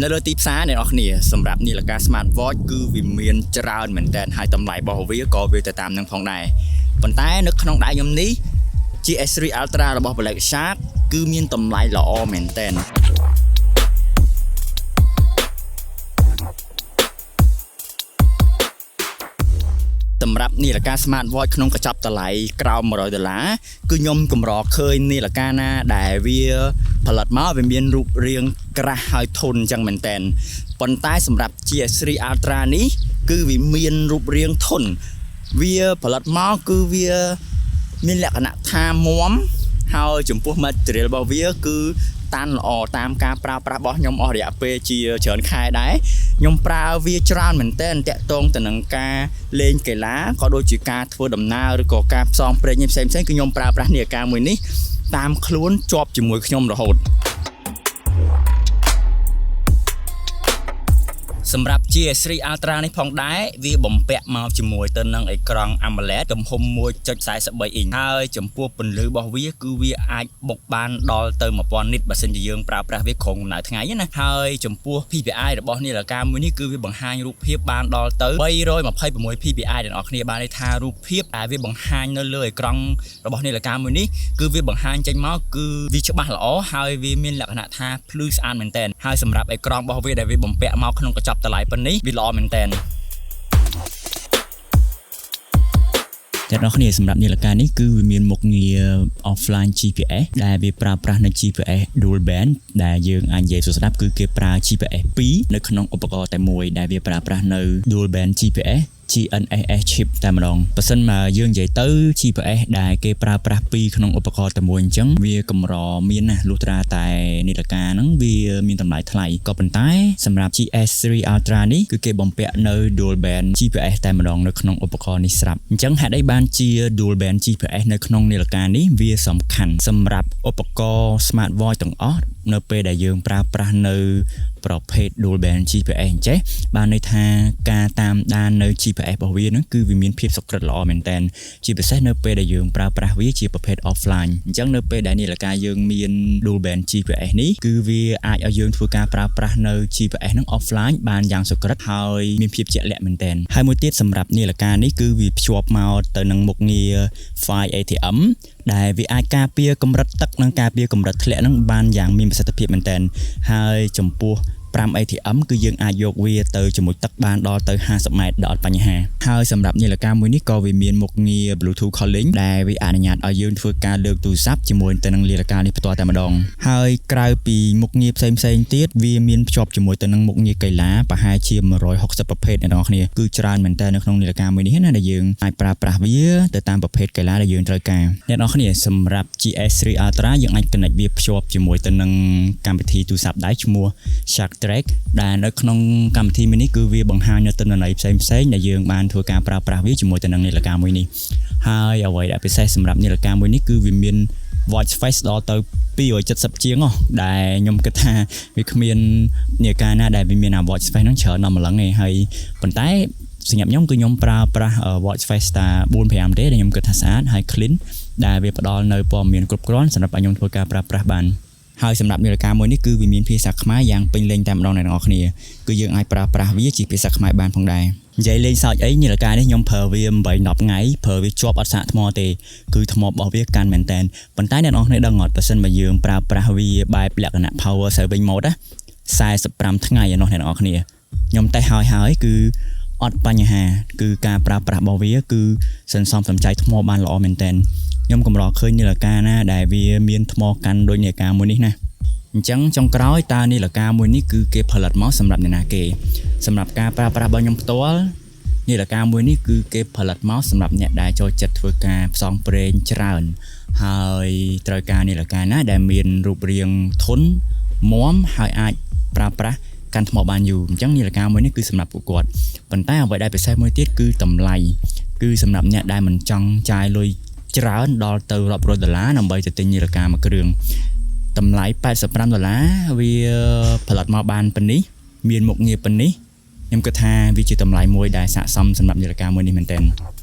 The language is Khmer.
នៅលើទីផ្សារអ្នកនរគ្នាសម្រាប់នាឡិកា Smart Watch គឺវាមានច្រើនមែនតើហើយតម្លៃរបស់វាក៏វាទៅតាមនឹងផងដែរប៉ុន្តែនៅក្នុងដៃខ្ញុំនេះ GS3 Ultra របស់ Black Shark គឺមានតម្លៃល្អមែនតើសម្រាប់នាឡិកា Smart Watch ក្នុងកញ្ចប់តម្លៃក្រោម100ដុល្លារគឺខ្ញុំកម្រឃើញនាឡិកាណាដែលវាផលិតមកវាមានរូបរាងក្រាស់ហើយធន់ចឹងមែនតែនប៉ុន្តែសម្រាប់ GS3 Ultra នេះគឺវាមានរូបរាងធន់វាផលិតមកគឺវាមានលក្ខណៈថាមាំហើយចំពោះ material របស់វាគឺតាន់ល្អតាមការប្រើប្រាស់របស់ខ្ញុំអស់រយៈពេលជាច្រើនខែដែរខ្ញុំប្រើវាច្រើនមែនទែនតាក់ទងទៅនឹងការលេងកីឡាក៏ដូចជាការធ្វើដំណើរឬក៏ការផ្សងព្រេងផ្សេងៗគឺខ្ញុំប្រើប្រាស់នាឡិកាមួយនេះតាមខ្លួនជាប់ជាមួយខ្ញុំរហូតសម្រាប់ GS3 Ultra នេះផងដែរវាបំពាក់មកជាមួយទៅនឹងអេក្រង់ AMOLED ទំហំ1.43អ៊ីងហើយចំពោះពន្លឺរបស់វាគឺវាអាចបុកបានដល់ទៅ1000នីតបើសិនជាយើងប្រើប្រាស់វាក្រោមកម្ដៅថ្ងៃណាហើយចំពោះ PPI របស់នាឡិកាមួយនេះគឺវាបង្ហាញរូបភាពបានដល់ទៅ326 PPI អ្នកនរគ្នាបានន័យថារូបភាពដែលវាបង្ហាញនៅលើអេក្រង់របស់នាឡិកាមួយនេះគឺវាបង្ហាញចេញមកគឺវាច្បាស់ល្អហើយវាមានលក្ខណៈថាភ្លឺស្អាតមែនទែនហើយសម្រាប់អេក្រង់របស់វាដែលវាបំពាក់មកក្នុងកញ្ចប់តម្លៃប៉ុណ្នេះវាល្អមែនទែនអ្នកនរគ្នាសម្រាប់នាឡិកានេះគឺវាមានមុខងារ offline GPS ដែលវាប្រើប្រាស់នៅ GPS dual band ដែលយើងអាចនិយាយស្ដាប់គឺគេប្រើ GPS 2នៅក្នុងឧបករណ៍តែមួយដែលវាប្រើប្រាស់នៅ dual band GPS GNSS chip តែម្ដងបើសិនមកយើងនិយាយទៅ GPS ដែលគេប្រើប្រាស់ពីរក្នុងឧបករណ៍តែមួយអញ្ចឹងវាកម្រមានណាស់លុះត្រាតែនាឡិកាហ្នឹងវាមានតម្លៃថ្លៃក៏ប៉ុន្តែសម្រាប់ GS3 Ultra នេះគឺគេបំពាក់នៅ dual band GPS តែម្ដងនៅក្នុងឧបករណ៍នេះស្រាប់អញ្ចឹងហេតុអីបានជា dual band GPS នៅក្នុងនាឡិកានេះវាសំខាន់សម្រាប់ឧបករណ៍ smart watch ទាំងអស់នៅពេលដែលយើងប្រើប្រាស់នៅប្រភេទ dual band GPS អញ្ចេះបានន័យថាការតាមដាននៅ GPS របស់វាហ្នឹងគឺវាមានភាពសុក្រឹតល្អមែនតើជាពិសេសនៅពេលដែលយើងប្រើប្រាស់វាជាប្រភេទ offline អញ្ចឹងនៅពេលដែលនាឡិកាយើងមាន dual band GPS នេះគឺវាអាចឲ្យយើងធ្វើការប្រើប្រាស់នៅ GPS ហ្នឹង offline បានយ៉ាងសុក្រឹតហើយមានភាពជាក់លាក់មែនតើហើយមួយទៀតសម្រាប់នាឡិកានេះគឺវាភ្ជាប់មកទៅនឹងមុខងារ 5 ATM ដែលវាអាចការពារកម្រិតទឹកនិងការពារកម្រិតធ្លាក់ហ្នឹងបានយ៉ាងមានប្រសិទ្ធភាពមែនទែនហើយចំពោះ5 ATM គឺយើងអាចយកវាទៅជាមួយទឹកបានដល់ទៅ50ម៉ែត្រដោយអត់បញ្ហាហើយសម្រាប់នាឡិកាមួយនេះក៏វាមានមុខងារ Bluetooth calling ដែលវាអនុញ្ញាតឲ្យយើងធ្វើការលើកទូរស័ព្ទជាមួយទៅនឹងនាឡិកានេះផ្ទាល់តែម្ដងហើយក្រៅពីមុខងារផ្សេងផ្សេងទៀតវាមានភ្ជាប់ជាមួយទៅនឹងមុខងារកីឡាប្រហែលជា160ប្រភេទអ្នកនរគ្នាគឺច្រើនមែនតើនៅក្នុងនាឡិកាមួយនេះណាដែលយើងអាចប្រើប្រាស់វាទៅតាមប្រភេទកីឡាដែលយើងត្រូវការអ្នកនរគ្នាសម្រាប់ GS3 Ultra យើងអាច connect វាភ្ជាប់ជាមួយទៅនឹងកម្មវិធីទូរស័ព្ទដៃឈ្មោះ Shark Track ដែលនៅក្នុងកម្មវិធីមួយនេះគឺវាបង្ហាញនៅទិន្នន័យផ្សេងផ្សេងដែលយើងបានធ្វើការប្រើប្រាស់វាជាមួយទៅនឹងនាឡិកាមួយនេះហើយអ្វីដែលពិសេសសម្រាប់នាឡិកាមួយនេះគឺវាមាន watch face ដល់ទៅ270ជាងហ៎ដែលខ្ញុំគិតថាវាគ្មាននាឡិកាណាដែលវាមានអា watch face ហ្នឹងច្រើនដល់ម្លឹងទេហើយប៉ុន្តែសម្រាប់ខ្ញុំគឺខ្ញុំប្រើប្រាស់ watch face តា4 5ទេដែលខ្ញុំគិតថាស្អាតហើយ clean ដែលវាផ្ដល់នៅព័ត៌មានគ្រប់គ្រាន់សម្រាប់ឲ្យខ្ញុំធ្វើការប្រើប្រាស់បានហើយសម្រាប់នាឡិកាមួយនេះគឺវាមានភាសាខ្មែរយ៉ាងពេញលេញតែម្ដងអ្នកនរគ្នាគឺយើងអាចប្រើប្រាស់វាជាភាសាខ្មែរបានផងដែរនិយាយលេងសើចអីនាឡិកានេះខ្ញុំប្រើវា8 10ថ្ងៃប្រើវាជាប់អត់សាកថ្មទេគឺថ្មរបស់វាកាន់មែនតែនប៉ុន្តែអ្នកនរគ្នាដឹងអត់បើសិនបើយើងប្រើប្រាស់វាបែបលក្ខណៈ power saving mode ណា45ថ្ងៃឯណោះអ្នកនរគ្នាខ្ញុំតេស្តហើយហើយគឺអត់បញ្ហាគឺការប្រើប្រាស់របស់វាគឺសន្សំសំចៃថ្មបានល្អមែនតែនខ្ញុំកម្រឃើញនាឡិកាណាដែលវាមានថ្មកាន់ដូចនាឡិកាមួយនេះណាអញ្ចឹងចុងក្រោយតើនាឡិកាមួយនេះគឺគេផលិតមកសម្រាប់អ្នកណាគេសម្រាប់ការប្រើប្រាស់របស់ខ្ញុំផ្ទាល់នាឡិកាមួយនេះគឺគេផលិតមកសម្រាប់អ្នកដែលចូលចិត្តធ្វើការផ្សងព្រេងច្រើនហើយត្រូវការនាឡិកាណាដែលមានរូបរាងធន់មាំហើយអាចប្រើប្រាស់កាន់ថ្មបានយូរអញ្ចឹងនាឡិកាមួយនេះគឺសម្រាប់ពួកគាត់ប៉ុន្តែអ្វីដែលពិសេសមួយទៀតគឺតម្លៃគឺសម្រាប់អ្នកដែលមិនចង់ចាយលុយច្រើនដល់ទៅរាប់រយដុល្លារដើម្បីទៅទិញនាឡិកាមួយគ្រឿងតម្លៃ85ដុល្លារវាផលិតមកបានប៉ុណ្នេះមានមុខងារប៉ុណ្នេះខ្ញុំគិតថាវាជាតម្លៃមួយដែលស័ក្តិសមសម្រាប់នាឡិកាមួយនេះមែនទែន។